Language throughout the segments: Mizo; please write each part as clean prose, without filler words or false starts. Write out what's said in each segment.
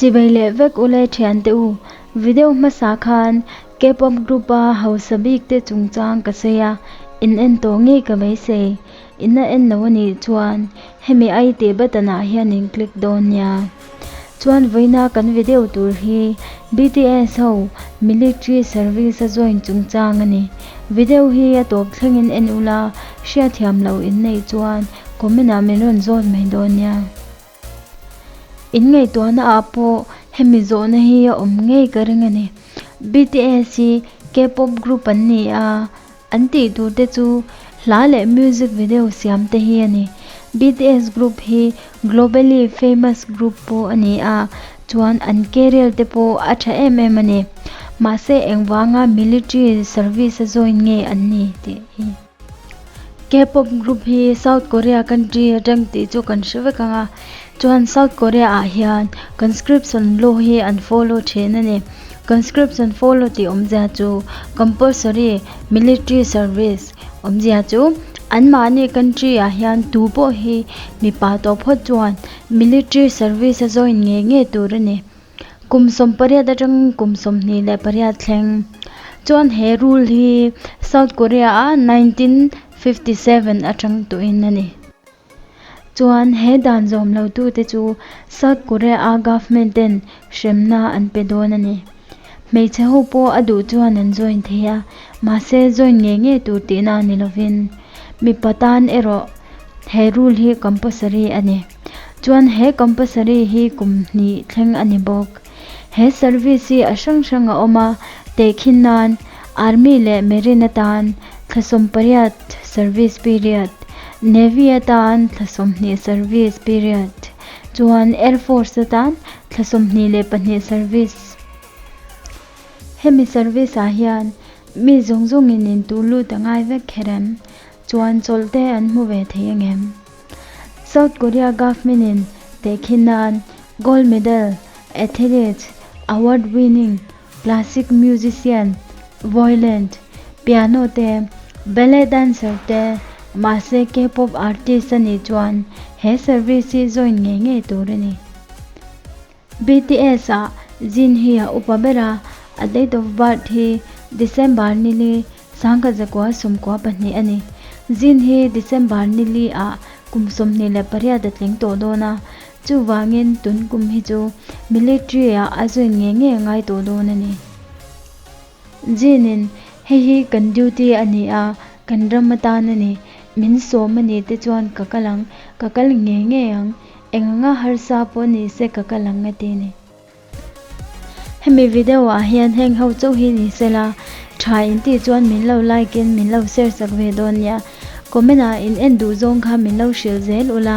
Chibai leh vek ule thiante u, video hmasa khan K-pop group a hausa bik te chungchang ka sawi a, in en tawh ngei ka beisei. In a en lo a nih chuan hemi ai tih button ah hian in click dawn nia. Chuan vawiina kan video tur hi BTS ho military service a join chungchang a ni. Video hi a tawp thlengin en ula, hriatthiam lo in neih chuan comment ah min rawn zawt mai dawn nia. In ngaihtuahna ah pawh hemi zawhna hi a awm ngei ka ring a ni. BTS hi K-pop group an ni a, an tih tur te chu hla leh music video siam te hi a ni. BTS group hi globally famous group pawh a ni a, chuan an career te pawh a tha em em a ni. Mahse engvanga military service a join nge an ni tih hi. K-pop group hi South Korea country atang tih chu kan hre vek ang a, chuan South Korea ah hian conscription law hi an follow thin a ni. Conscription follow tih awmzia chu compulsory military service awmzia chu anmahni country ah hian tu pawh hi mipa tawh phawt chuan military service a join ngei ngei tur a ni. Kum 18 atang kum 28 thleng chuan he rule hi South Korea ah 1957 atang tuhin a ni. Chuan he dan zawm lo tute chu South Korea a government ten hremna an pe dawn a ni. Hmeichhe ho pawh a duh chuan an join thei a, mahse join ngei ngei tur tihna ni lovin mipa tan erawh he rule hi compulsory a ni. Chuan he compulsory hi kum hnih thleng a ni bawk. He service hi a hrang hrang a awm a, tehkhin nan Army leh Marine atan thla 18 service period, Navy atan thla 20 service period, chuan Air Force atan thla 22 service. Hemi service ah hian mi zawng zawngin intu lut a ngai vek kher em? Chuan chawlh te an hmu ve thei angem? South Korea government in tehkhin nan gold medal, athlete, award winning, classic musician, violin, piano te, ballet dancer te, mahse K-pop artist a nih chuan he service hi join ngei ngei tur a ni. BTS ah Jin hi a upa ber a, a date of birth hi December nili 1992 a ni. Jin hi December nili ah kum 28 a tling tawh dawn a, chuvangin tun kum hi chu military ah a join ngei ngei a ngai tawh dawn a ni. Jin in, Hei hi kan duty a ni a, kan ram atan a ni. Min sawm a nih te chuan ka kal ang, ka kal ngei ngei ang. Eng anga harsa pawh ni se ka kal ang a ti ni. Hemi video ah hian heng ho chauh hi ni sela, tha in tih chuan min lo like in min lo share sak ve dawn nia. Comment ah in en duh zawng kha min lo hrilh zel ula,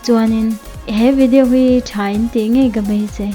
chuanin he video hi tha in tih ngei ka beisei.